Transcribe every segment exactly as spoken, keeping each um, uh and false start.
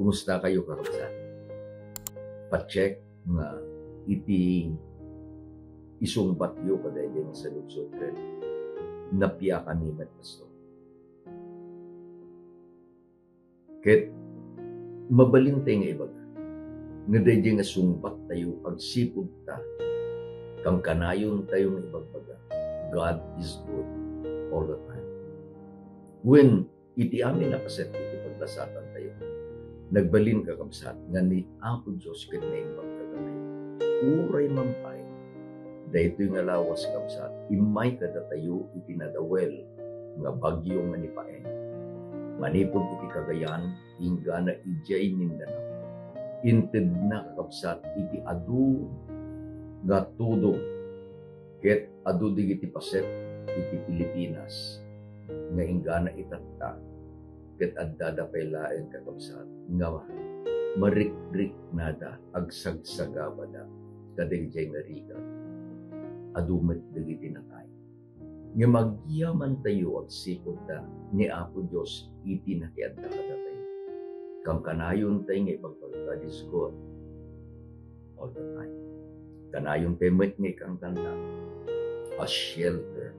Kumusta kayo, kakabsat? Pa-check nga iti isungbatyo kadaydi nga saludsod ket napiakami met, Pastor. Ket mabalin tay nga ibaga nga daydi nga sungbattayo agsipud ta, kankanayon tayo nga ibagbaga, "God is good all the time." Wen, iti amin a paset iti paglasatantayo, nagbalin, kakabsat, nga ni Apo Dios ket naimbag kadatayo. Uray man pay daytoy nga lawas, kabsat, immay kadatayo iti nadawel nga bagyo nga ni Paeng. Manipud iti Cagayan, inggana idiay Mindanao, intedna, kakabsat, iti adu nga tudong ket adu dagiti paset iti Pilipinas nga inggana itatta, ket addada pay laeng, kakabsat, nga marikriknada, agsagsagabada kadagiti nga rigat. Adu met dagiti natay. Ngem agyamantayo agsipud ta ni Apo Dios iti nakiadda kadatayo. Kankanayon tay nga ibagbaga, "God is good all the time." Kanayon tay met nga ikankanta, "A shelter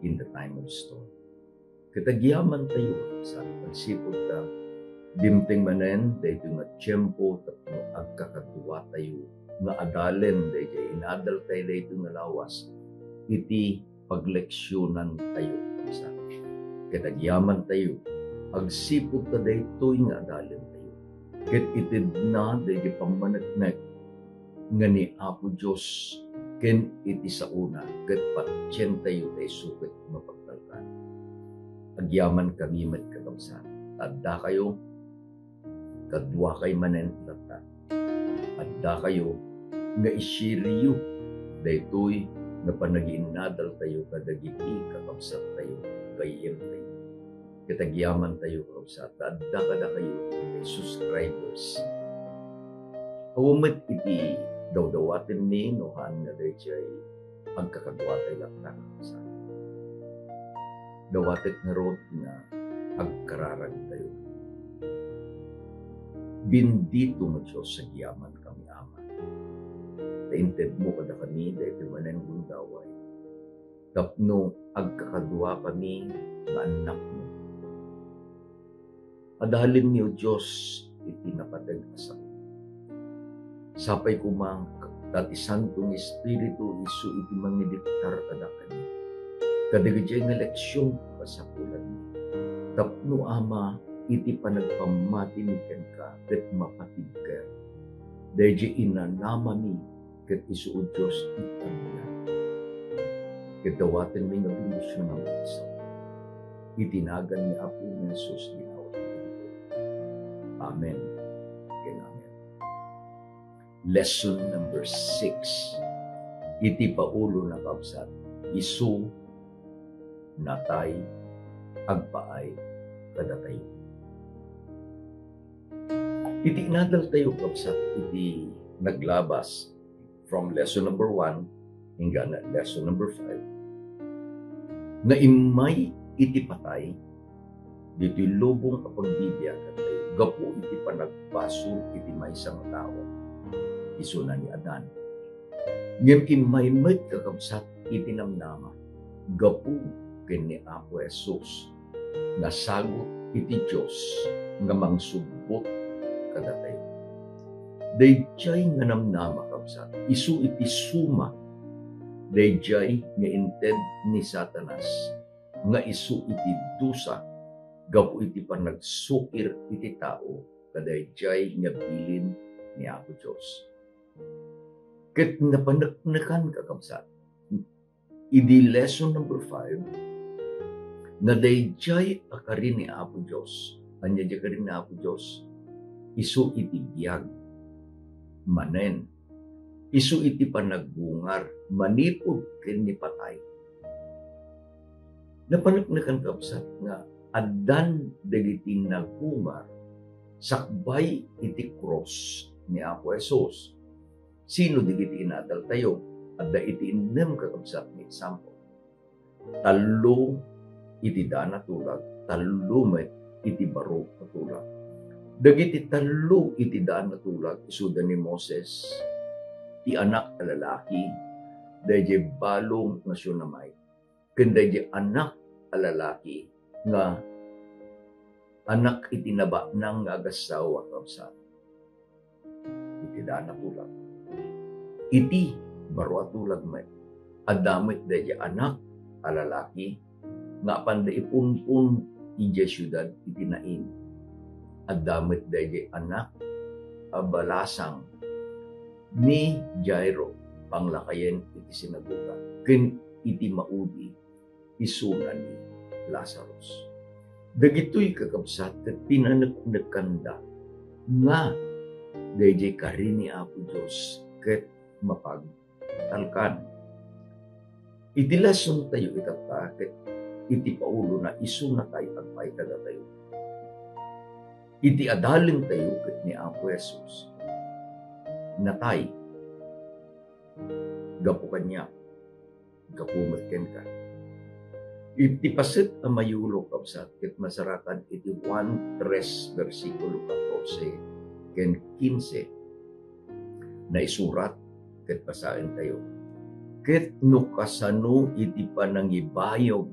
in the time of storm." Ket agyamantayo sa agsipud ta dimteng manen daytoy nga tiempo tapno agkakaduatayo nga adalen daydiay inadaltayo daytoy nga lawas iti pagleksionantayo, kabsat. Ket agyamantayo agsipud ta daytoy nga adalentayo ket itedna daydiay pammaneknek nga ni Apo Dios ken iti saona ket patientayo ta isu ket mapagtalkan. Agyamankami met, kakabsat, ta addakayo, kaduakay manen itatta. Addakayo nga isiriyo daytoy nga panagiinnadaltayo kadagiti kakabsattayo gayyemtayo. Ket agyamantayo, kakabsat, ta adda kadakayo ti subscribers. Awan met iti dawdawatenmi no haan nga daydiay agkakaduatayo latta, kakabsat. Dawatek ngarud nga agkararagtayo. Bendito nga Dios, agyamankami, Ama, ta intedmo kadakami daytoy manen gundaway tapno agkakaduakami nga annakmo. Adalenmi, O Dios, iti napateg a sao. Sapay koma ta ti Santo nga Espiritu isu iti mangidiktar kadakami kadagiti nga leksion a kasapulanmi. Tapno, Ama, iti panagpammatimi kenka ket mapatibker daydi inanamami ket isu, O Dios, iti agyan. Ket dawatenmi nga bendisionam iti sao. Iti nagan ni Apo Jesus, Ginawami. Amen ken amen. Lesson number six. Iti paulona, kabsat, isu natay agpaay kadatayo. Iti inadaltayo, kabsat, iti naglabas from lesson number one, inggana lesson number five, nga immay iti patay, ditoy lubong a pagbibiagantayo gapu iti panagbasol iti maysa nga tao, isuna ni Adan. Ngem immay met, kakabsat, iti namnama gapu ken ni Apo Jesus nga sagut iti Dios nga mangsubbot kadatayo. Daydiay nga namnama, kabsat, isu iti suma daydiay nga inted ni Satanas nga isu iti dusa gapu iti panagsukir iti tao kadaydiay nga bilin ni Apo Dios. Ket napaneknekan, kakabsat, idi lesson number five, nga daydiay a kari ni Apo Dios. Ania diay kari ni Apo Dios? Isu iti biag manen isu iti panaggungar manipud ken ni patay. Napaneknekan, kabsat, nga addan dagiti nagungar sakbay iti krus ni Apo Jesus. Sino dagiti inadaltayo? Adda iti innem, kakabsat, nga example. Tallo iti daan a tulag, tallo met iti baro a tulag. Dagiti tallo iti daan a tulag, isuda ni Moses, ti anak a lalaki, daydiay balong nga Shunammite, ken daydiay anak a lalaki nga anak iti nabaknang nga agassawa, kabsat. Iti daan a tulag. Iti baro a tulag met, adda met daydiay anak a lalaki nga apanda ipunpon idiay siudad iti Nain. Adda met daydiay anak a balasang ni Jairo, panglakayen iti sinagoga, ken iti maudi, isuna ni Lazarus. Dagitoy, kakabsat, ket pinaneknekkanda nga daydiay kari ni Apo Dios ket mapagtalkan. Iti lesson tayo itatta ket iti Paulona, isuna tay agpaay kadatayo. Iti adalen tayo ket ni Apo Jesus natay gapu kaniak, gapu met kenka. Iti paset a mayulo, kabsat, ket masarakan iti Juan tres, bersikulo katorse ken kinse. Naisurat ket basaentayo. Ket no kasano iti panangibayog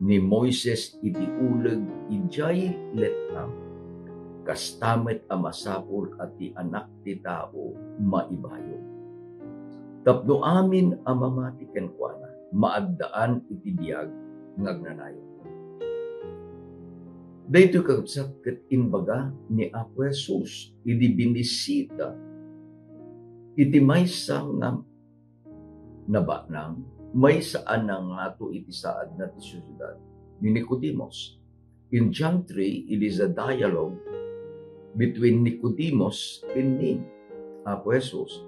ni Moises iti uleg idiay let-am, kasta met a masapul a ti Anak ti Tao maibayog, tapno amin a mamati kenkuana maaddaan iti biag nga agnanayon. Daytoy, kakabsat, ket imbaga ni Apo Jesus idi binisita iti maysa nga nabaknang, maysa a nangato iti saadna ti siudad, ni Nicodemus. In John three, it is a dialogue between Nicodemus and ni Apo Jesus.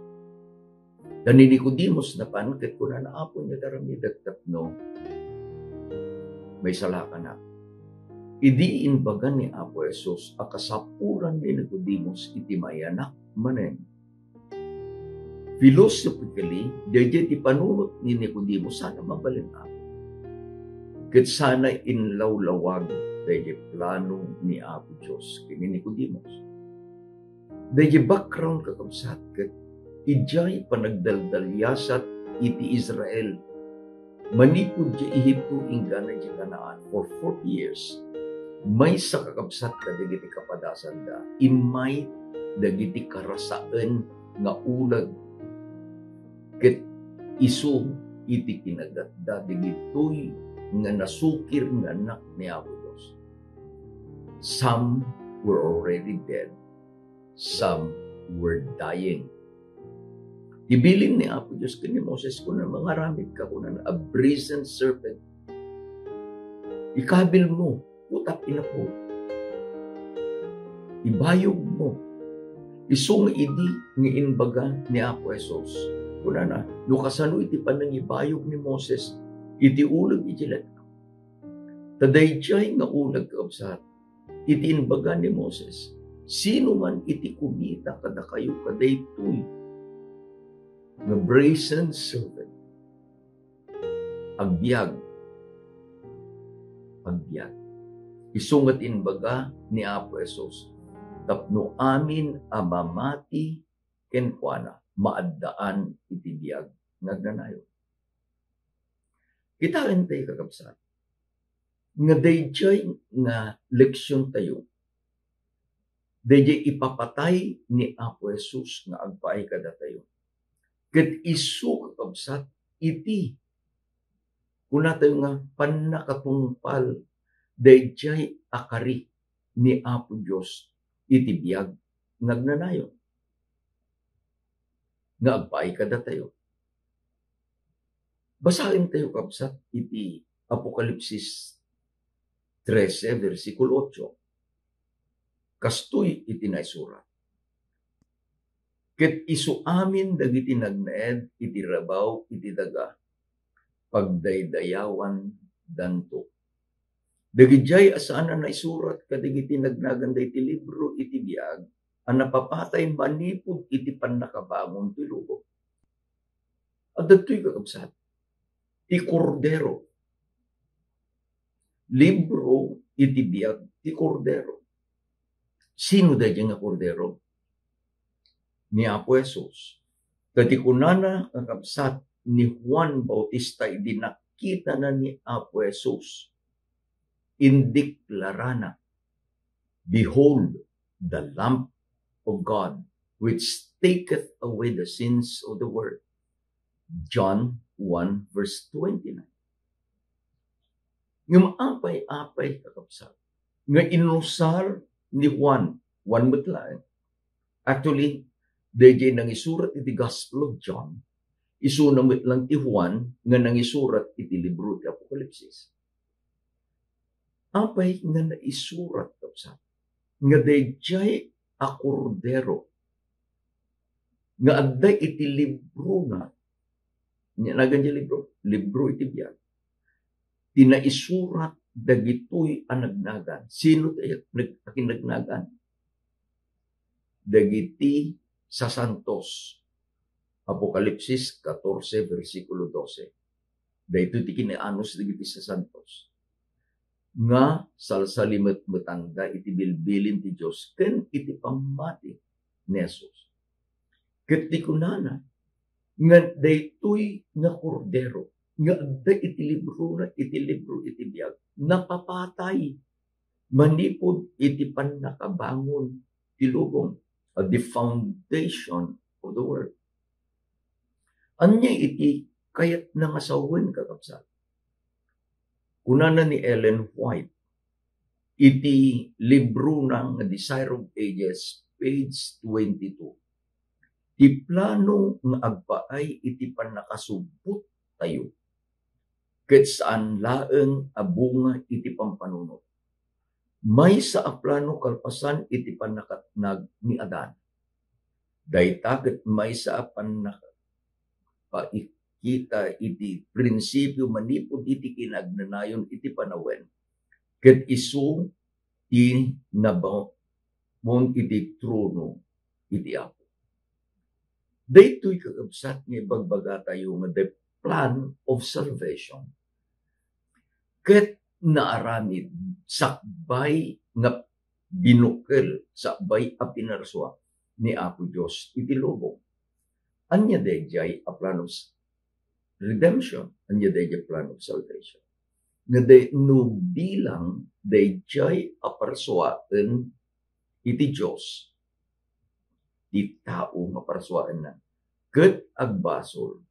Ta ni Nicodemus napan ket kunana, "Apo, ania ti aramidek tapno maisalakanak?" Idi imbaga ni Apo Jesus a kasapulan ni Nicodemus iti mayanak manen, philosophically, daydiay ti panunot ni Nicodemus, sana mabalin, Apo. Ket sana inlawlawag daydiay plano ni Apo Dios ken ni Nicodemus. Daydiay background, kakabsat, ket idiay panagdaldaliasat iti Israel manipud idiay Ehipto inggana idiay Canaan for forty years, maysa, kakabsat, kadagiti kapadasanda, immay dagiti karasaen nga uleg ket isu iti kinagatda dagitoy nga nasukir nga annak ni Apo Dios. Some were already dead, some were dying. Ibilin ni Apo Dios ken ni Moses, kuna, "Mangaramid ka," kuna, "a brazen serpent. Ikabil mo, put up in a pool. Ibayog mo." Isu nga idi nga imbaga ni Apo Jesus, kunana, "No kasano iti panangibayog ni Moses iti uleg iti let-am." Ta daydiay nga uleg, kakabsat, iti imbaga ni Moses, sino man iti kumita kadakayo kadaytoy nga brazen serpent, agbiag, agbiag. Isu nga ti imbaga ni Apo Jesus, tapno amin a mamati kenkuana, maaddaan iti biag nga agnanayon. Kitaentayo, kakabsat, nga daydiay nga leksiontayo, daydiay ipapatay ni Apo Jesus nga agpaay kadatayo. Ket isu, kakabsat, iti, kunatayo nga, pannakatungpal daydiay a kari ni Apo Dios iti biag nga agnanayon nga agpaay kadatayo. Basaentayo, kabsat, iti Apokalipsis trese, bersikulo otso. Kastoy iti naisurat, "Ket isu amin dagiti nagnaed iti rabaw iti daga, pagdaydayawandanto. Dagidiay a saan a naisurat kadagiti nagnaganda iti libro iti biag a napapatay manipud iti pannakabangon ti lubong." Adda daytoy, kakabsat, ti Kordero. Libro iti biag ti Kordero. Sino daydiay nga Kordero? Ni Apo Jesus. Ta ti kunana, kakabsat, ni Juan Bautista idi nakitana ni Apo Jesus, indeklarana, "Behold, the Lamb of God, which taketh away the sins of the world." John one verse twenty-nine. Ngem apay, apay, kakabsat, nga inusar ni Juan, Juan met laeng. Actually, daydiay nangisurat iti Gospel of John, isuna met lang ti Juan nga nangisurat iti libro ti Apokalipsis. Apay nga naisurat, kabsat, nga daydiay a Kordero nga adda iti librona, ania nagan ti libro? Libro iti biag. Ti naisurat dagitoy a nagnagan. Sino ti nag-, akinagnagan? Dagiti sasantos. Apokalipsis katorse, bersikulo dose. Daytoy ti kinaanus dagiti sasantos nga salsalimetmetanda iti bilbilin ti Dios ken iti pammati ni Jesus. Ket ti kunana nga daytoy nga Kordero nga adda iti librona, iti libro iti biag, napapatay manipud iti pannakabangon ti lubong, at the foundation of the world. Ania iti kayatna nga sawen, kakabsat? Kunana ni Ellen White iti librona nga Desire of Ages, page twenty-two, ti plano nga agpaay iti pannakasubbot tayo ket saan laeng a bunga iti pampanunot. Maysa a plano kalpasan iti pannakatnag ni Adan. Dayta ket maysa a pannakapaikkita iti prinsipio manipud iti kinaagnanayon iti panawen, ket isu ti nabamon iti trono iti Apo. Daytoy, kakabsat, nga ibagbagatayo nga the plan of salvation ket naaramid sakbay nga binukel, sakbay a pinarsua ni Apo Dios iti lubong. Ania daydiay a plan of s-, redemption? Ania daydiay plan of salvation? Nga day-, no bilang daydiay a parsuaen iti Dios ti tao nga parsuaenna, ket agbasol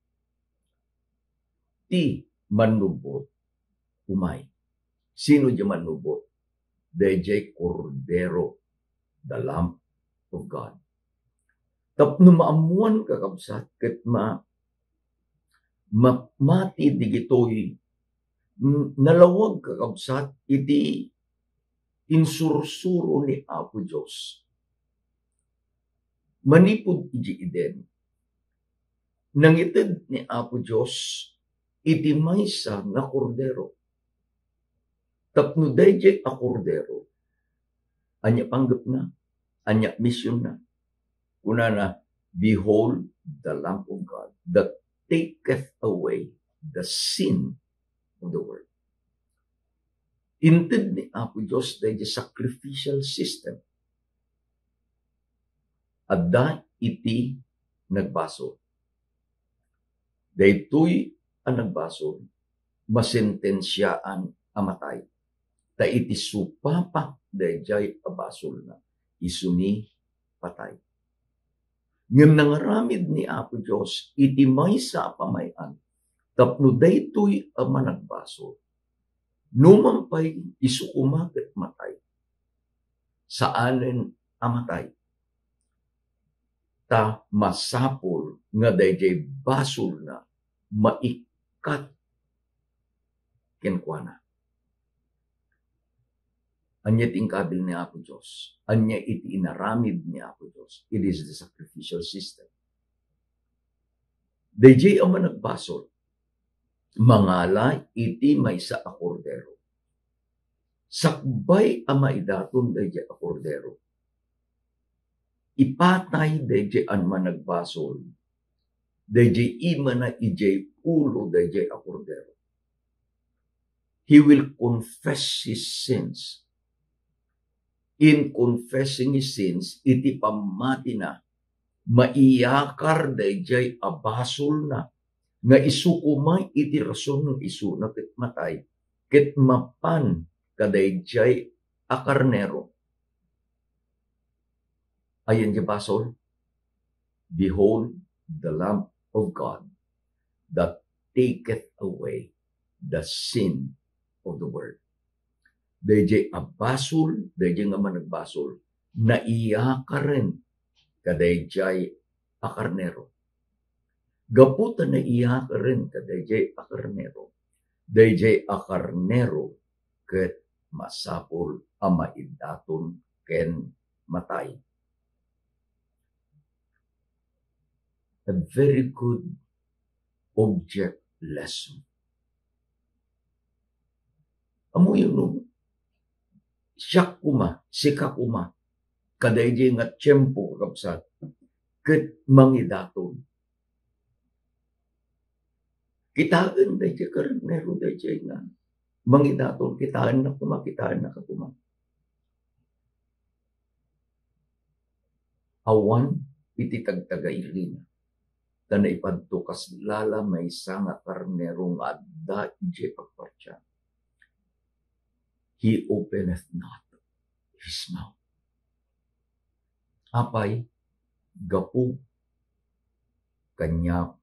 ti mannubot umay. Sino diay mannubot? Daydiay Kordero, the Lamb of God. Tapno maammuan, kakabsat, ket ma-, ma-, mati digitoy, n-, nalawag, kakabsat, iti insursuro ni Apo Dios. Manipud idiay Eden, nangited ni Apo Dios iti maysa nga Kordero. Tapno daydiay a Kordero, ania panggepna? Ania misionna? Kunana, "Behold the Lamb of God that taketh away the sin of the world." Inted ni Apo Dios daydiay sacrificial system. Adda iti nagbasol. Daytoy a nagbasol, masentensiaan a matay. Ta iti supapa daydiay a basolna, isuni patay. Ngem nangaramid ni Apo Dios iti maysa a pamay-an tapno daytoy a managbasol, numan pay isu koma ket matay, saanen a matay, ta masapul nga daydiay basolna maikkat kenkuana. Ania ti inkabil ni Apo Dios? Ania iti inaramid ni Apo Dios? It is the sacrificial system. Daydiay a managbasol, mangala iti maysa a kordero. Sakbay a maidaton daydiay a kordero, ipatay daydiay a managbasol, daydiay imana idiay ulo daydiay a kordero. He will confess his sins. in confessing his sins, iti pammatina, maiyakar daydiay a basolna, nga isu koma iti rason nga isuna ket matay, ket mapan kadaydiay a karnero. Ayan ti basol, "Behold the Lamb of God that taketh away the sin of the world." Daydiay a basol, daydiay nga managbasol, naiyakaren kadaydiay a karnero. Gapu ta naiyakaren kadaydiay a karnero, daydiay a karnero ket masapul a maidaton ken matay. A very good object lesson. Ammoyo no, siak koma, sika koma, kadaydiay nga tiempo, kakabsat, ket mangidaton. Kitaen daydiay karnero daydiay nga mangidaton, kitaenna koma, kitaennaka koma. Awan iti tagtagairina, ta naipadto kasla la maysa nga karnero nga adda idiay pagpartian. He openeth not his mouth. Apay? Gapu kaniak,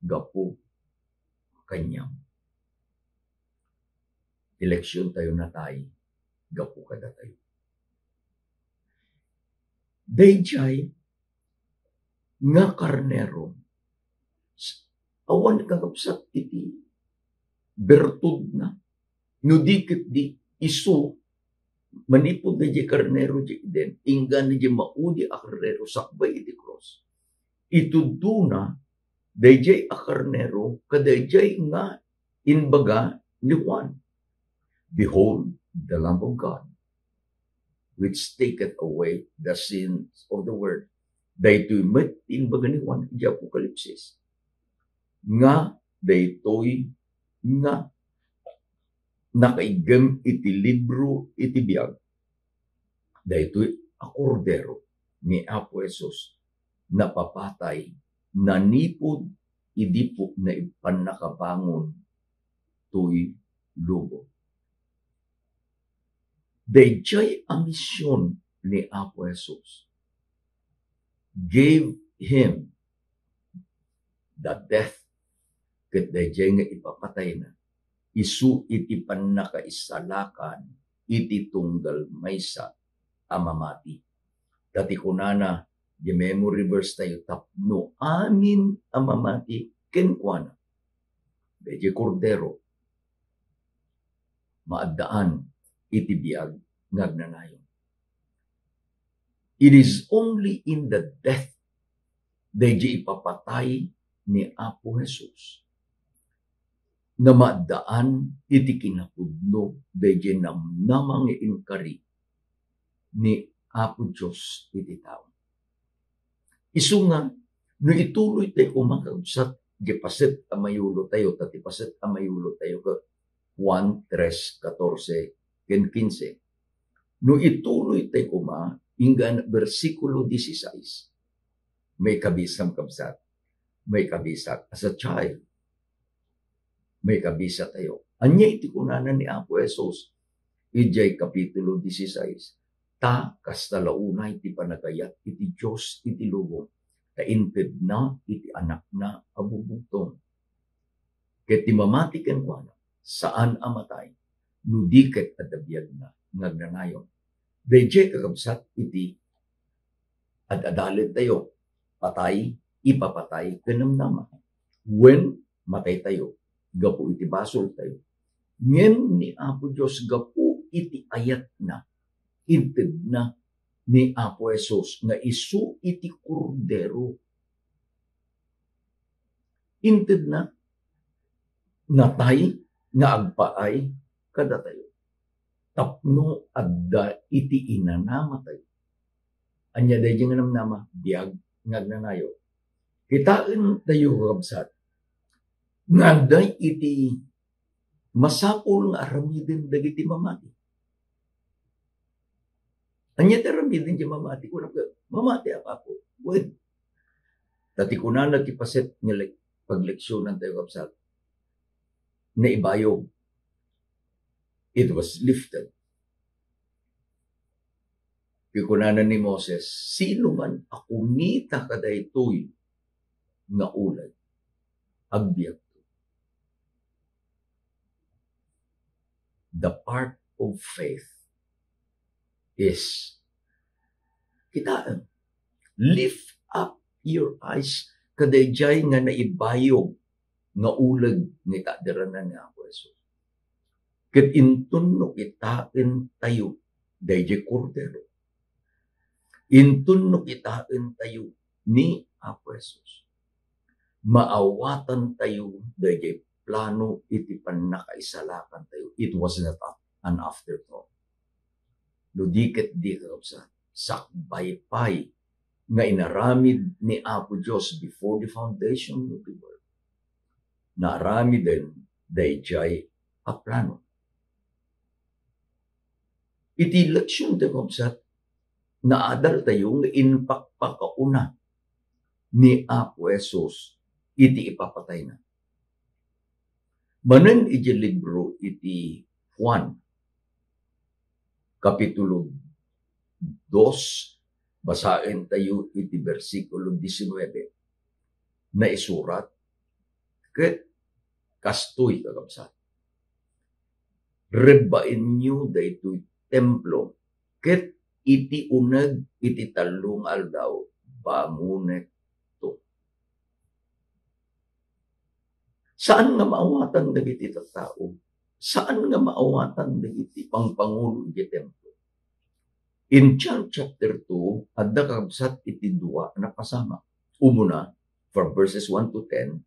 gapu kaniam. Ti leksion tayo natay gapu kadatayo. Daydiay nga karnero, s-, awan kakabsat iti bertudna. No di ket di isu, manipud daydiay karnero di Eden, inggana di maudi a karnero sakbay iti krus. Ituddona daydiay a karnero kadaydiay nga imbaga ni Juan, "Behold the Lamb of God, which taketh away the sins of the world." Daytoy met ti imbaga ni Juan iti Apokalipsis, nga daytoy nga nakaiggem iti libro iti biag, daytoy a Kordero ni Apo Jesus, napapatay, nanipud idi pu-, na pannakabangon toy lubong. Daydiay a mision ni Apo Jesus gave him the death, ket daydiay nga ipapatayna isu iti pannakaisalakan iti tunggal maysa a mamati. Ta ti kunana, di memory verse tayo, tapno amin a mamati kenkuana. Daydiay Kordero, maaddaan iti biag nga agnanayon. It is only in the death, daydiay ipapatay ni Apo Jesus, nga maaddaan iti kinapudno daydiay namnama nga inkari ni Apo Dios iti tao. Isu nga, no ituloy tayo koma, kakabsat, di paset a mayulo tayo, ta ti paset a mayulo tayo ket Juan tres catorce ken quince. No ituloy tayo koma, inggana bersikulo dieciséis, maikabisam, kabsat, maikabisat, as a child, maikabisa tayo. Ania iti kunana ni Apo Jesus idiay Kapitulo dieciséis, "Ta kasta la unay ti panagayat iti Dios iti lubong, ta intedna iti Anakna a bubugtong. Ket ti mamati kenkuana, saan a matay, no di ket adda biagna nga agnanayon." Daydiay, kakabsat, iti ad-adaled tayo, patay, ipapatay ken namnama. Wen, matay tayo gapu iti basol tayo. Ngem ni Apo Dios, gapu iti ayatna, intedna ni Apo Jesus nga isu iti Kordero. Intedna, natay nga agpaay kadatayo tapno adda iti inanamatayo. Ania daydiay nga namnama? Biag nga agnanayon. Kitaen tayo, kakabsat, nga adda iti masapul nga aramiden dagiti mamati. Ania ti aramiden ti mamati? Kunana, "Mamati, Apo." Wen. Ta ti kunana ti paset nga lek-, pagleksionan tayo, kabsat, naibayog. It was lifted. Ti kunana ni Moses, "Sino man a kumita kadaytoy nga uleg, agbiagto." The part of faith is, kitaem, lift up your eyes kadaydiay nga naibayog nga uleg nga itakderanan ni Apo Jesus. Ket inton no kitaentayo daydiay Kordero, inton no kitaentayo ni Apo Jesus, maawatantayo daydiay plano iti pannakaisalakantayo. It was not a-, an afterthought. No di ket di, kakabsat, sakbay pay nga inaramid ni Apo Dios before the foundation of the world. Naaramiden daydiay a plano. Iti leksion ti, kabsat, naadaltayo nga impakpakauna ni Apo Jesus iti ipapatayna. Manen iti libro iti Juan, Kapitulo dos, basaentayo iti bersikulo diecinueve. Naisurat ket kastoy, kakabsat, "Rebbaenyo daytoy templo, ket iti uneg iti tallo nga aldaw, bangonekto." Saan nga maawatan dagiti tattao. Saan nga maawatan dagiti pangpangulo iti templo. In John chapter two, adda, kakabsat, iti dua a napasamak. Umuna, from verses one to ten,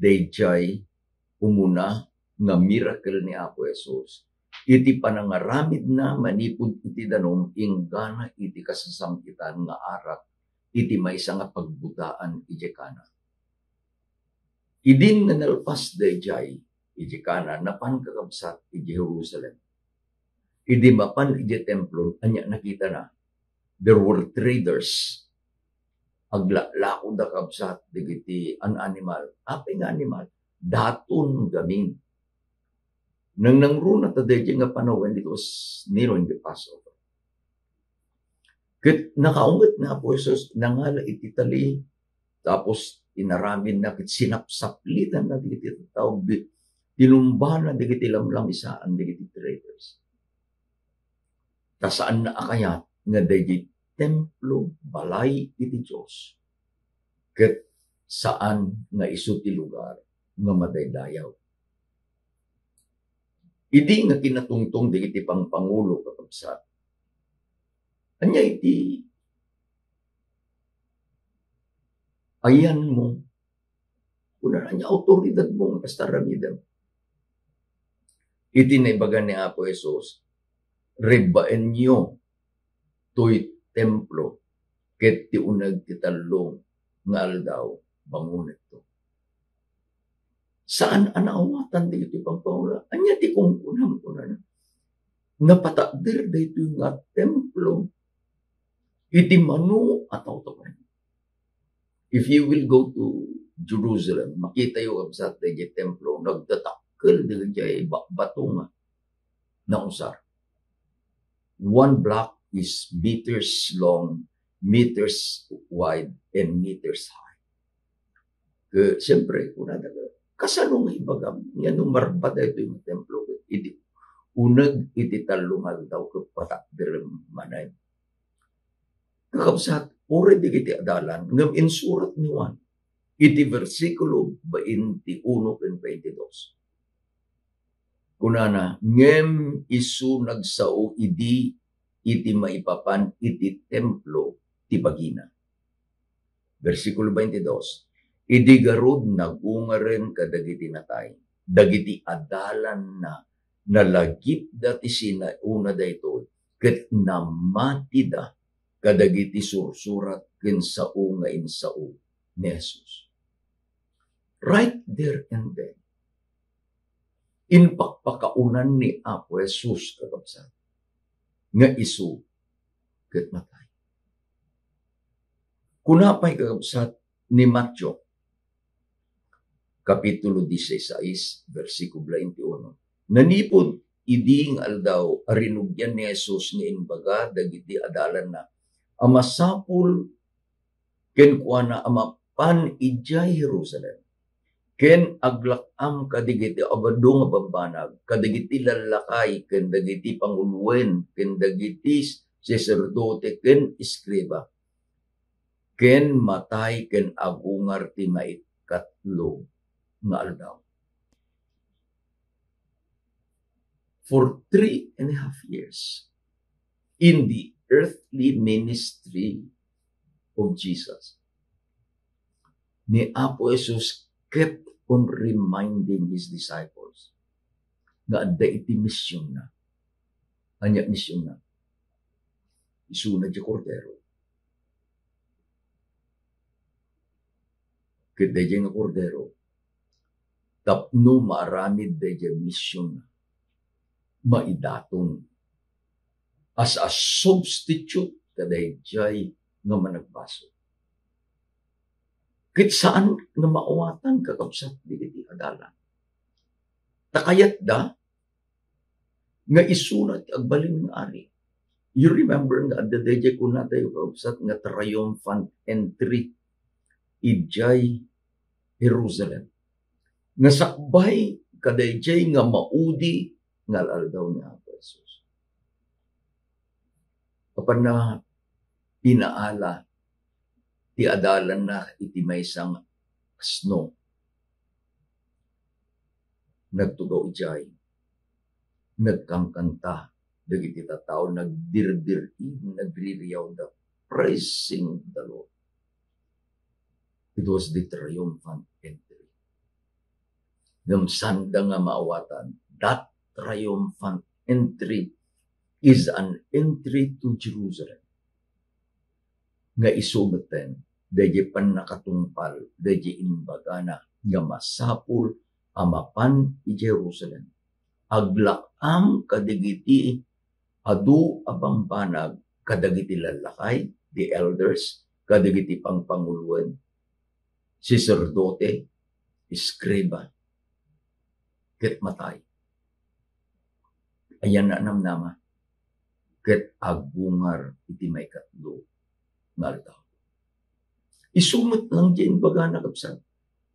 daydiay umuna nga miracle ni Apo Jesus iti panangaramidna manipud iti danum inggana iti kasasam-itan nga arak iti maysa nga pagbutaan idiay Cana. Idin nga nalpas daydiay idiay Cana, napan, kakabsat, idiay Jerusalem. Idi mapan idiay templo, ania nakitana? There were traders. Aglaklakoda, kabsat, dagiti an-animal. Apay nga animal? Daton, gamin. Nangnangruna ta daydiay nga panawen, it was nearing the Passover. Ket nakaunget ni Apo Jesus, nangala iti tali, tapos inaramidna ket sinapsaplitanna dagiti tattao, bi-, tinumbana dagiti lamlamisaan dagiti traders. Ta saanna a kayat nga daydi templo balay iti Dios, ket saan nga isu ti lugar nga madaydayaw. Idi nga kinatungtong dagiti pangpangulo, kakabsat, ania iti ayanmo? Kunana, ania autoridadmo nga kasta aramidem? Iti naibaga ni Apo Jesus, "Rebbaenyo toy templo, ket ti uneg ti tallo nga aldaw, bangonekto." Saan a naawatan dagiti pangpangulo. Ania ti kunkunam, kunana? Napatakder daytoy nga templo iti mano a tawtawen. If you will go to Jerusalem, makitayo, kabsat, daydiay templo, nagdadakkel daydiay ba-, bato nga nausar. One block is meters long, meters wide, and meters high. Ke, siyempre, kunada, "Kasano nga ibagam nga no marba daytoy nga templo ket idi uneg iti tallo nga aldaw ket patakderem manen?" Kakabsat, uray dagiti adalan, ngem insurat ni Juan iti bersikulo baintiuno ken baintidos. Kunana, "Ngem isu nagsao idi iti maipapan iti templo ti bagina." Bersikulo baintidos, "Idi garud, nagungaren kadagiti natay, dagiti adalanna, nalagipda ti sinaona daytoy, ket namatida kadagiti sursurat ken sao nga insao ni Jesus." Right there and then, impakpakaunan ni Apo Jesus, kakabsat, nga isu ket matay. Kuna pay, kakabsat, ni Mateo, Kapitulo dieciséis, bersikulo twenty-uno. Nanipud idi nga aldaw a rinugian ni Jesus nga imbaga dagiti adalanna a masapul kenkuana a mapan idiay Jerusalem, ken aglak-am kadagiti adu a bambanag, kadagiti lallakay, ken dagiti panguloen, ken dagiti saserdote, ken eskriba, ken matay ken agungar ti maikatlo nga aldaw. For three and a half years in the earthly ministry of Jesus, ni Apo Jesus kept on reminding his disciples nga adda iti missionna. Ania missionna? Isuna ti Kordero. Ket daydiay nga Kordero, tapno maaramid daydiay missionna, maidaton as a substitute kadaydiay nga managbasol. Ket saan nga maawatan, kakabsat, dagiti adalan. Ta kayatda nga isuna ti agbalin nga ari. You remember nga adda daydiay kunatayo, kakabsat, nga triumphant entry idiay Jerusalem. Nga sakbay kadaydiay nga maudi nga al-aldaw ni Apo Jesus. Apanna pinaala ti adalanna iti maysa nga asno. Nagtugaw idiay, nagkankanta dagiti tattao, nagdirdir-, nagririawda, praising the Lord. It was the triumphant entry. Ngem sanda nga maawatan, that triumphant entry is an entry to Jerusalem. Nga isu metten, daydiay pannakatungpal, daydiay imbagana nga masapul a mapan idiay Jerusalem. Aglak-am kadagiti adu a bambanag kadagiti lallakay, the elders, kadagiti pangpanguloen, saserdote, eskriba, ket matay. Ayan a namnama, ket agungar iti maikatlo nga aldaw. Isu met lang diay imbagana, kabsat,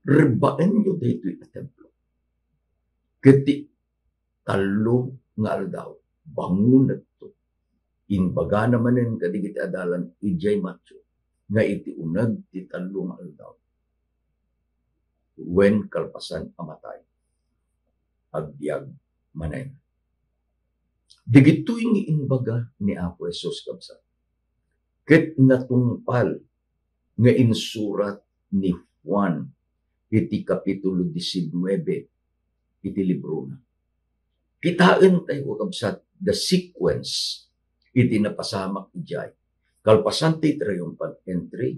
"Rebbaenyo daytoy a templo. Ket ti tallo nga aldaw, bangonekto." Imbagana manen kadagiti adalan idiay Mateo nga iti uneg ti tallo nga aldaw, wen kalpasan a matay, agbiag manen. Dagitoy nga imbaga ni Apo Jesus, kabsat, ket natungpal nga insurat ni Juan iti Kapitulo diecinuebe iti librona. Kitaentayo, kakabsat, the sequence iti napasamak idiay. Kalpasan ti triumphal entry,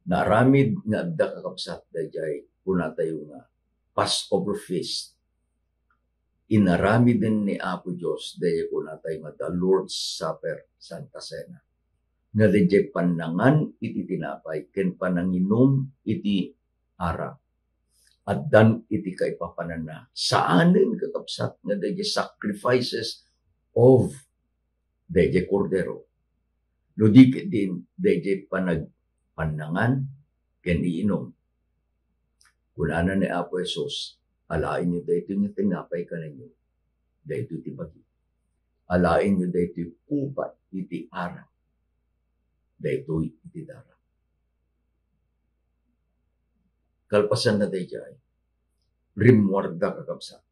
naaramid nga adda, kakabsat, daydiay kunatayo nga Passover feast. Inaramiden ni Apo Dios daydiay kunatayo nga the Lord's Supper, Santa Cena, nga daydiay pannangan iti tinapay ken pananginum iti arak. Addan iti kaipapananna. Saanen, kakabsat, nga daydiay sacrifices of daydiay Kordero. No di ket din, daydiay panag-, pannangan ken iinum. Kunana ni Apo Jesus, "Alaenyo daytoy nga tinapay, kanenyo. Daytoy ti bagi. Alaenyo daytoy kubat iti arak. Daytoy iti darak." Kalpasanna daydiay, rimmuarda, kakabsat.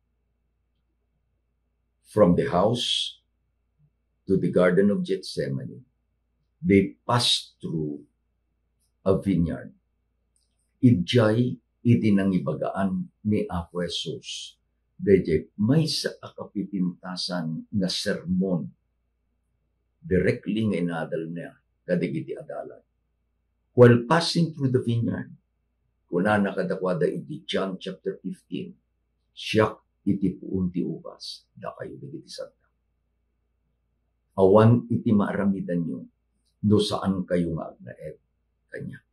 From the house to the Garden of Gethsemane, they passed through a vineyard. Idiay iti nangibagaan ni Apo Jesus daydiay maysa a kapipintasan nga sermon, directly nga inadal niya kadagiti adalan. While passing through the vineyard, kunana kadakuada iti John chapter fifteen, "Siak iti puon ti ubas, dakayo dagiti sanda." Awan iti maaramidanyo no saankayo nga agnaed kaniak.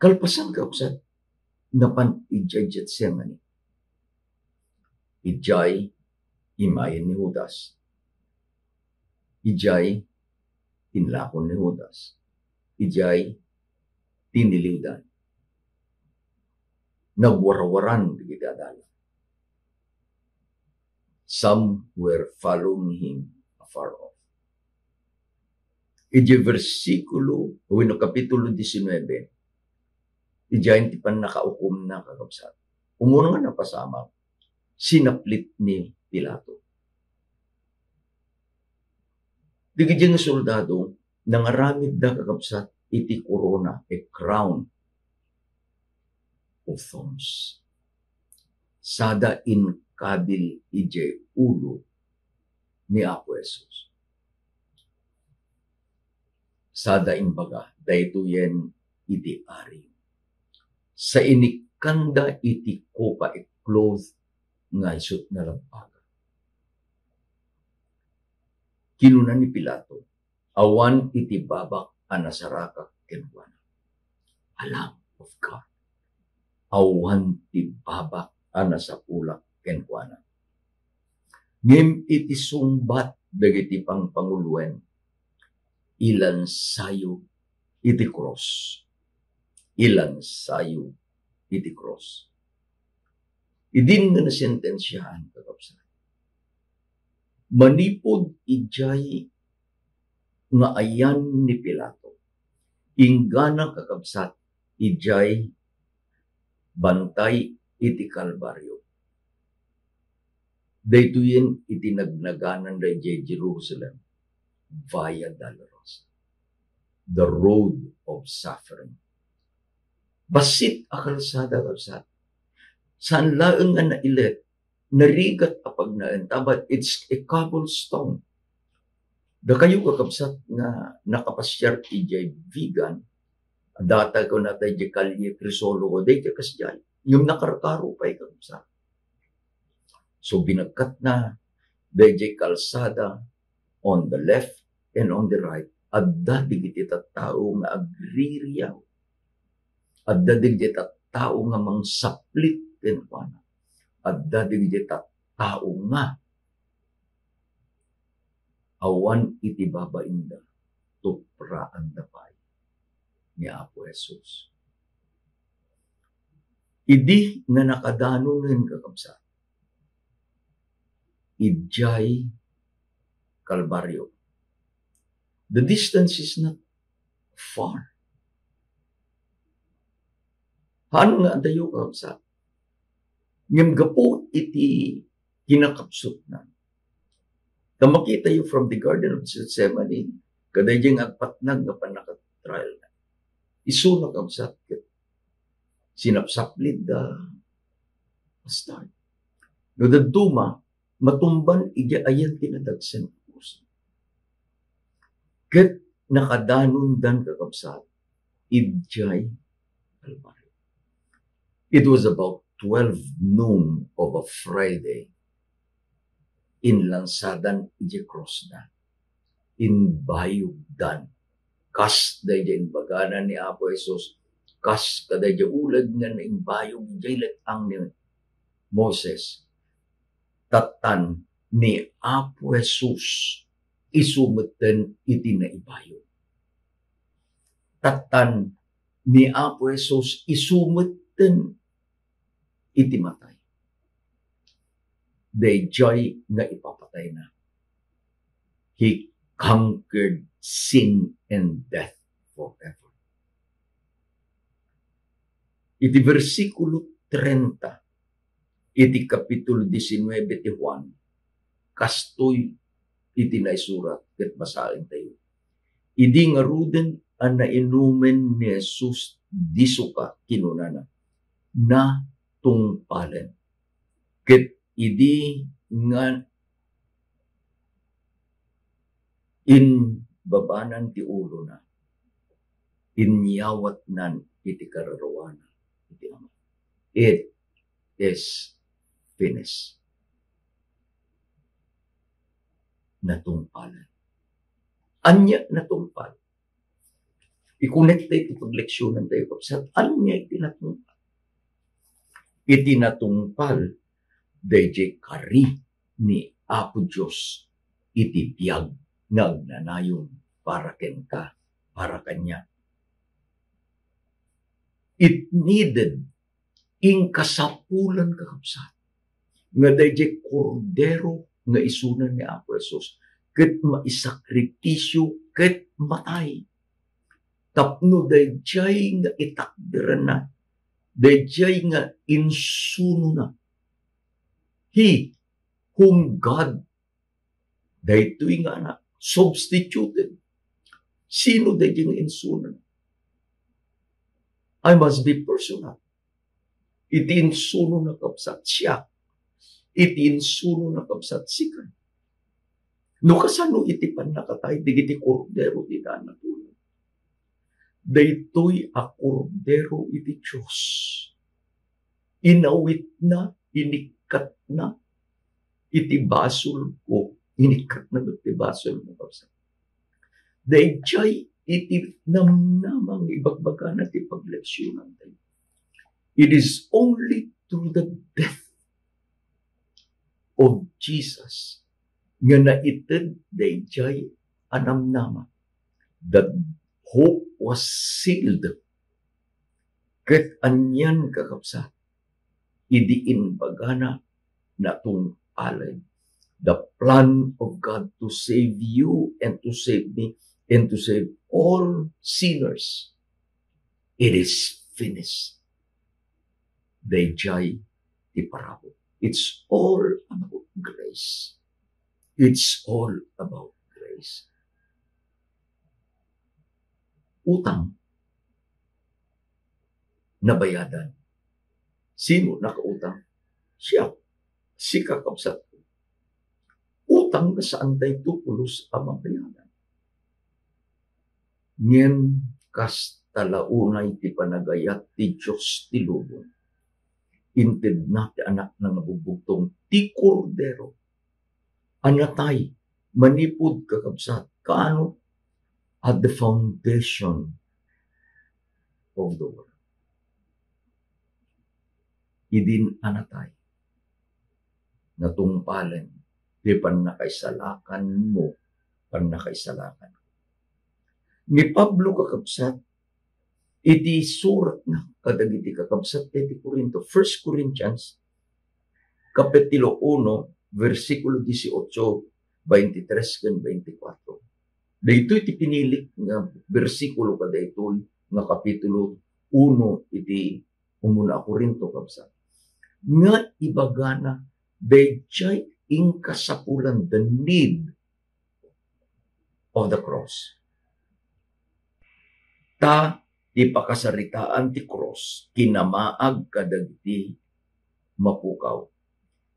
Kalpasan, kakabsat, napan idiay Getsemani. Idiay imayen ni Judas. Idiay tinlakon ni Judas. Idiay tiniliwdan. Nagwarwaran dagiti adalan. Some were following him afar off. Iti bersikulo, wenno kapitulo diecinuebe, idiay ti pannakaukomna, kakabsat. Umuna nga napasamak, sinaplit ni Pilato. Dagiti nga soldado, nangaramidda, kakabsat, iti korona, a crown of thorns. Sada inkabil idiay ulo ni Apo Jesus. Sada imbaga, daytoyen iti ari. Sa inikkanda iti kopa a cloth nga isu ti nalabbaga. Kinuna ni Pilato, "Awan iti babak a nasarakak kenkuana." A Lamb of God. Awan ti babak a nasapulak kenkuana. Ngem iti sungbat dagiti pangpanguloen, ilansayo iti krus. Ilansayo iti krus. Idin nga nasentensiaan, kakabsat, manipud idiay nga ayan ni Pilato, inggana, kakabsat, idiay bantay iti Kalbario. Daytoyen iti nagnagananda idiay Jerusalem, Via Dolorosa, the road of suffering. Bassit a kalsada, kabsat. Saan laeng nga nailet, narigat a pagnaen, ta but it's a cobblestone. Dakayo, kakabsat, nga nakapasiar idiay Vigan, data kunata idiay Calle Crisologo, daydiay kasdiay. Ngem nakarkaro pay, kakabsat. So, binagkatna, daydiay kalsada, on the left and on the right, adda dagiti tattao nga agririyaw. Adda dagiti tattao nga mangsaplit kenkuana. Adda dagiti tattao nga awan iti babainda, tupraanda pay ni Apo Jesus. Idi nga nakadanonen, kakabsat, idiay Kalbario, the distance is not far. Haan nga adayo, kakabsat. Ngem gapu iti kinakapsutna, ta makitayo from the Garden of Gethsemane, kadaydiay nga agpatnag nga pannakatrial na. Isuna, kabsat, ket sinapsaplitda. Basta, no dadduma, matumban idiay ayan ti nadagsen a krus. Ket nakadanondan, kakabsat, idiay Kalbario. It was about twelve noon of a Friday. Inlansadan idiay krusna. Imbayogdan. Kas daydiay imbagana ni Apo Jesus, kas kadaydiay uleg nga naimbayog idiay let-ang ni Moses. Tattan ni Apo Jesus isu metten iti naibayog. Tattan ni Apo Jesus isu metten iti matay. Daydiay nga ipapatayna. He conquered sin and death forever. Iti bersikulo trenta iti kapitulo diecinuebe ti Juan, kastoy iti naisurat ket basaentayo. Idi ngaruden a nainumen ni Jesus ti suka, kinunana, "Natungpalen." Ket idi nga inbabanan ti ulona, inyawatnan iti kararuana iti Ama. It is finished. natungpalan. Ania natungpal? I-connect tayo iti pagleksyonan tayo, kabsat. Ania iti natungpal? Iti natungpal, daydiay kari ni Apo Dios iti biag nga agnanayon para kenka, para kaniak. It needed, inkasapulan, kakabsat, nga daydiay Kordero nga isuna ni Apo Jesus ket maisakripisyo ket matay. Tapno daydiay nga itakderanna, daydiay nga insunona. He whom God, daytoy nga anak, substituted. Sino daydiay nga insunona? I must be personal. Iti insunona, kabsat, siak. Iti insunona, kabsat, sika. No kasano iti pannakatay dagiti kordero ti daan a tulong? Daytoy a Kordero iti Dios, inawitna, inikkatna iti basolko, inikkatna met ti basolmo, kabsat. Daydiay iti namnama nga ibagbagana ti pagleksyonan tayo. It is only through the death of Jesus nga naited daydiay a namnama. That hope was sealed. Ket anian, kakabsat, idi imbagana natungpalen the plan of God to save you and to save me and to save all sinners. It is finished. Daydiay ti parabur. It's all about grace. It's all about grace. Utang, nabayadan. Sino nakautang? Siak. Sika, kabsat. Utang nga saan daytoy pulos a mabayadan. Ngem kasta la unay ti panagayat ti Dios ti lubong, intedna ti Anakna nga bugbugtong, ti Kordero a natay manipud, kakabsat, kaano? At the foundation of the world. Idin a natay, natungpalen ti pannakaisalakanmo, pannakaisalakan. Ni Pablo, kakabsat, iti suratna kadagiti kakabsat iti Corinto, First Corinthians, Kapitulo uno, bersikulo dieciocho, veintitrés ken veinticuatro. Daytoy ti pinilik nga bersikulo kadaytoy nga Kapitulo uno iti Umuna a Corinto, kabsat, nga ibagana daydiay inkasapulan, the need of the cross. Ta ti pakasaritaan ti cross kinamaag kadagiti mapukaw.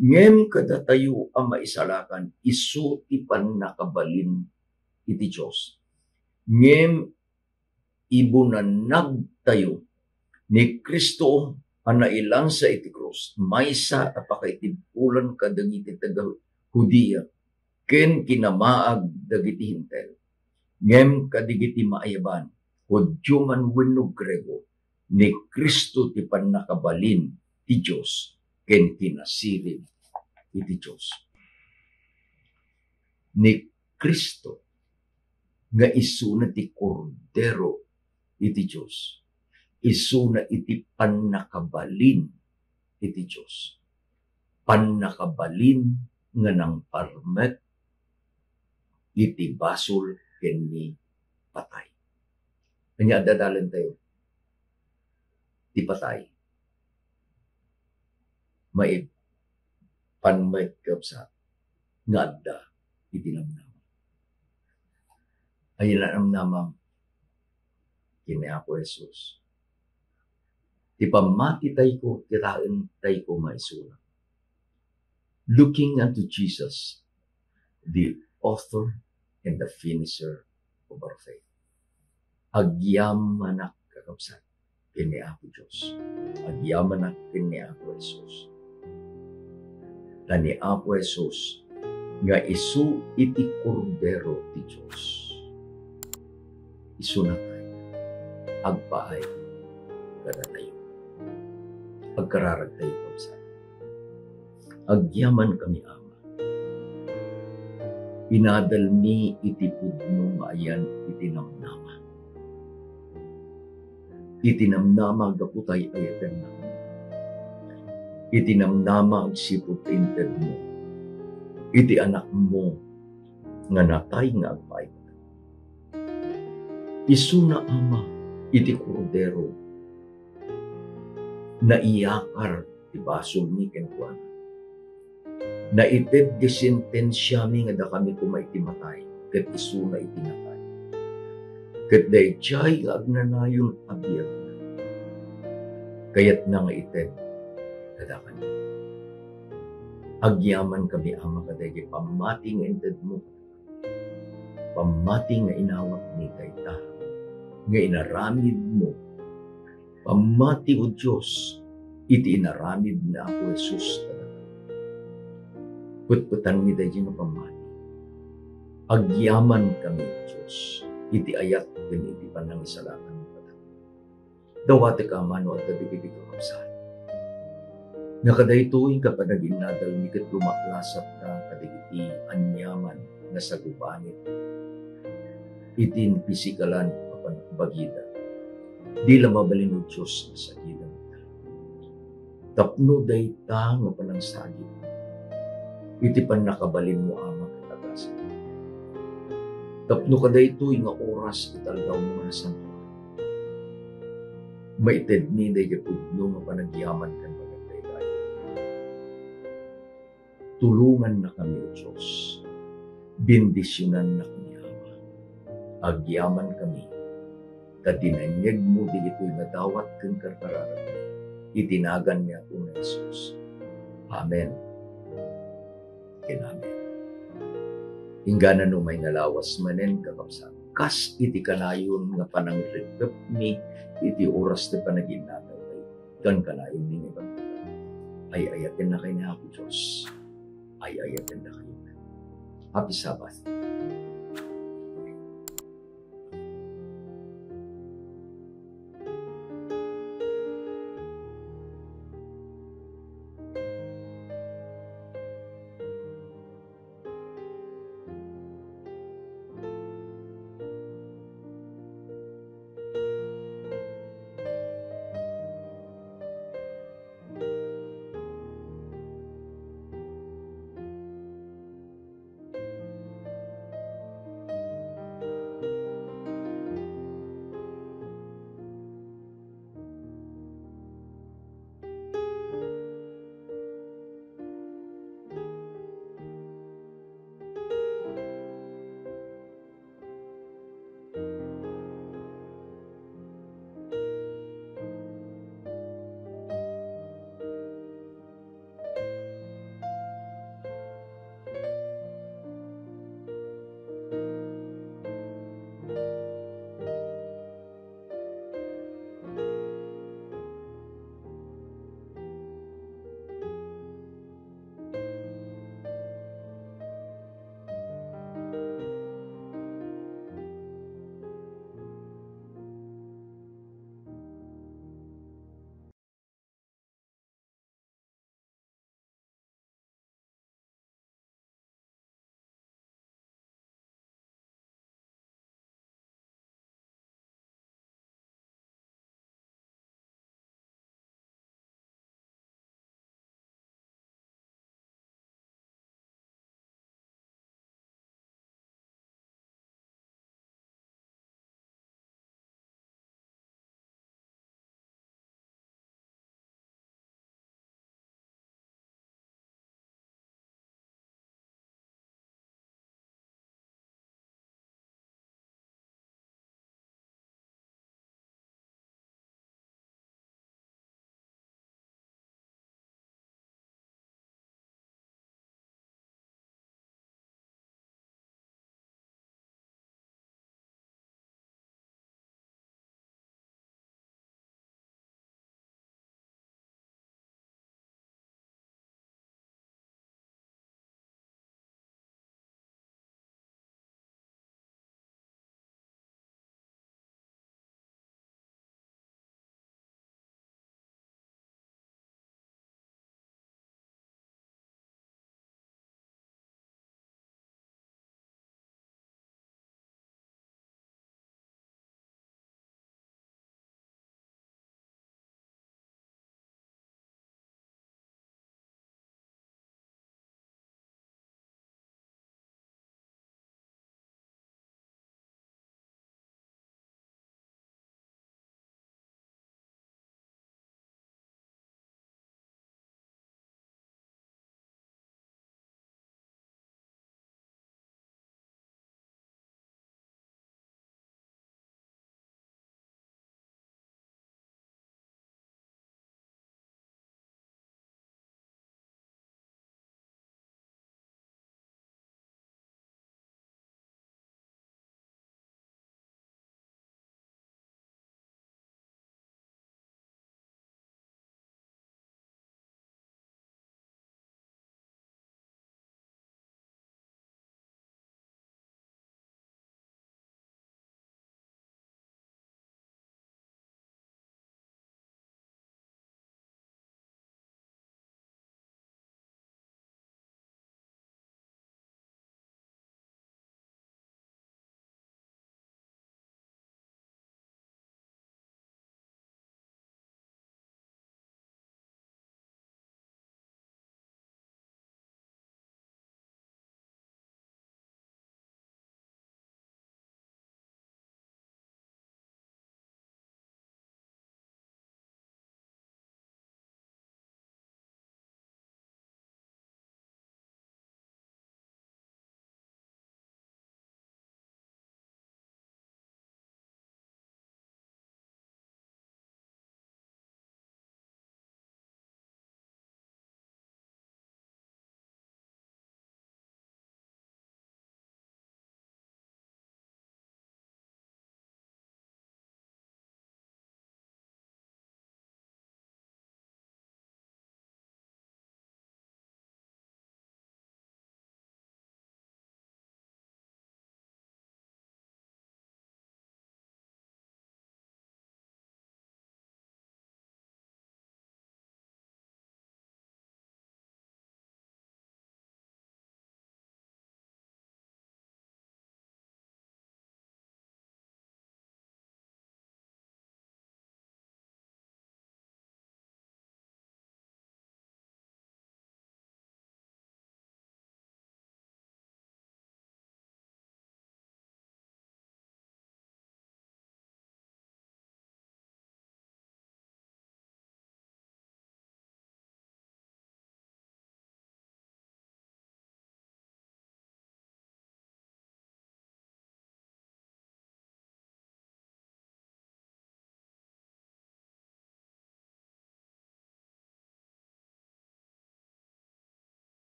Ngem kadatayo a maisalakan, isu ti pannakabalin iti Dios. Ngem ibunanagtayo ni Cristo a nailansa iti krus, maysa a pakaitibkolan kadagiti taga-Judea ken kinamaag dagiti Hentil, ngem kadagiti maayaban, Judio man wenno Griego, ni Cristo ti pannakabalin ti Dios ken kinasirib iti Dios. Ni Cristo nga isuna ti Kordero iti Dios, isuna iti pannakabalin iti Dios, pannakabalin nga nangparmek iti basol ken ni patay. Ania adda dalentayo? Ti patay. Maippan met, kabsat, nga adda iti namnama. Ania namnama ken ni Apo Jesus? Ti pammatitayko, kitaentayko maisuna. Looking unto Jesus, the author and the finisher of our faith. Agyamanak, kakabsat, ken ni Apo Dios. Agyamanak ken ni Apo Jesus. Ta ni Apo Jesus, nga isu iti Kordero ti Dios. Isu natay agpaay kadatayo. Agkararagtayo, kabsat. Agyamankami, Ama. Inadalmi iti pudno nga ayan iti namnama. Iti namnama gapu ta ay-ayatennakami. Iti namnama agsipud ti intedmo. Iti Anakmo nga natay nga agpaay. Isuna, Ama, iti Kordero. Naiyakar ti basolmi kenkuana. Naited ti sentensiami nga dakami koma iti matay, ket isuna iti natay. Ket daydiay nga agnanayon a biagna, kayatna nga ited kadakami. Agyamankami, Ama, kadaydi pammati nga intedmo. Pammati nga inawatmi dayta nga inaramidmo. Pammati, O Dios, iti inaramid ni Apo Jesus kadakami. Petpetanmi daydi nga pammati. Agyamankami, O Dios, iti ayat ken iti panangisalakanmi kadakami. Dawatek, Ama, no adda dagiti kakabsat nga kadaytoy nga panaginnadalmi ket lumaklasat kadagiti aniaman nga sagubanit iti pisikalan a panagbaga. Di la mabalin, O Dios, nga sagidem tapno dayta nga panangsagid iti pannakabalinmo, Ama, ket agasem. Tapno kadaytoy nga oras iti aldawmo nga nasantoan, maitedmi daydi pudno nga panagyaman ken panagdaydayaw. Tulongannakami, O Dios. Bendisionannakami, Ama. Agyamankami ta dinengngegmo dagitoy nga dawat ken karkararagmi. Iti nagan ni Apo nga Jesus. Amen ken amen. Inggana no umay nga lawas manen, kakabsat, kas iti kanayon nga panangrekkepmi iti oras ti panaginnadal ken kanayonmi nga ibagbaga. Ay-ayatennakayo ni Apo Dios. Ay-ayatennakayo. Happy Sabbath.